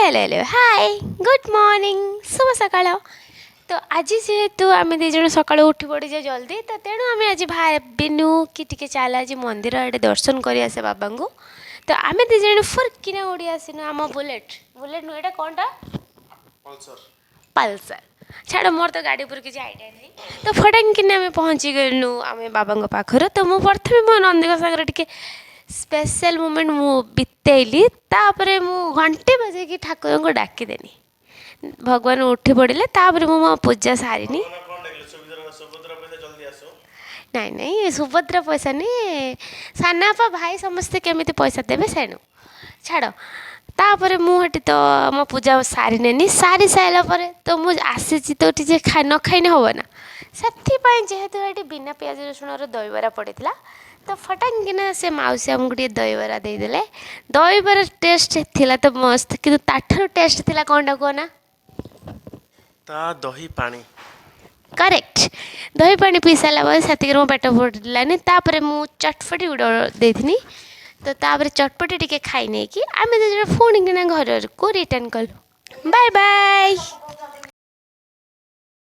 Hello, hello, hi, good morning, ଶୁଭ ସକାଳ। ତ ଆଜି ଯେହେତୁ ଆମେ ଦୁଇ ଜଣ ସକାଳୁ ଉଠି ପଡ଼ିଛେ ଜଲ୍ଦି, ତ ତେଣୁ ଆମେ ଆଜି ଭାବିନୁ କି ଟିକେ ଚାଲ ଆଜି ମନ୍ଦିର ଆଡ଼େ ଦର୍ଶନ କରି ଆସେ ବାବାଙ୍କୁ। ତ ଆମେ ଦୁଇ ଜଣ ଫୁର୍କିନା ଉଡ଼ି ଆସିନୁ ଆମ ବୁଲେଟ୍। ବୁଲେଟ୍ ନୁହେଁ, ଏଇଟା କ'ଣଟା? ପଲ୍ସର। ଛାଡ଼, ମୋର ତ ଗାଡ଼ି ଉପରେ କିଛି ଆଇଡ଼ିଆ ନାହିଁ। ତ ଫଟାଙ୍କିନା ଆମେ ପହଞ୍ଚିଗଲୁ ଆମେ ବାବାଙ୍କ ପାଖରେ। ତ ମୁଁ ପ୍ରଥମେ ମୋ ନନ୍ଦୀଙ୍କ ସାଙ୍ଗରେ ଟିକେ ସ୍ପେଶାଲ ମୋମେଣ୍ଟ ମୁଁ ବିତେଇଲି। ତାପରେ ମୁଁ ଘଣ୍ଟେ ବଜେଇକି ଠାକୁରଙ୍କୁ ଡାକିଦେଲି, ଭଗବାନ ଉଠି ପଡ଼ିଲେ। ତାପରେ ମୁଁ ମୋ ପୂଜା ସାରିନି। ନାଇଁ ନାଇଁ, ସୁଭଦ୍ରା ପଇସା ନି, ସାନାପା ଭାଇ ସମସ୍ତେ କେମିତି ପଇସା ଦେବେ ସେଣୁ ଛାଡ଼। ତାପରେ ମୁଁ ସେଠି ତ ମୋ ପୂଜା ସାରିନେନି। ସାରି ସାରିଲା ପରେ ତ ମୁଁ ଆସିଛି ତ ଟିକେ ନ ଖାଇନେ ହେବ ନା। ସେଥିପାଇଁ ଯେହେତୁ ଏଠି ବିନା ପିଆଜ ରସୁଣର ଦହିବରା ପଡ଼ିଥିଲା, ତ ଫଟାଙ୍କିନା ସେ ମାଉସୀ ଆମକୁ ଟିକେ ଦହିବରା ଦେଇଦେଲେ। ଦହିବରା ଟେଷ୍ଟ ଥିଲା ତ ମସ୍ତ, କିନ୍ତୁ ତାଠାରୁ ଟେଷ୍ଟ ଥିଲା କ'ଣଟା କୁହ ନା? ତା ଦହି ପାଣି। କରେକ୍ଟ। ଦହି ପାଣି ପିଇ ସାରିଲା ପରେ ସେତିକିରେ ମୋ ପେଟ ଫୁଟିଲାନି। ତାପରେ ମୁଁ ଚଟପଟି ଗୋଟେ ଦେଇଥିନି। ତ ତାପରେ ଚଟପଟି ଟିକେ ଖାଇ ନେଇକି ଆମେ ଦୁଇ ଜଣ ପୁଣି କିନା ଘରକୁ ରିଟର୍ଣ୍ଣ କଲୁ। Bye bye.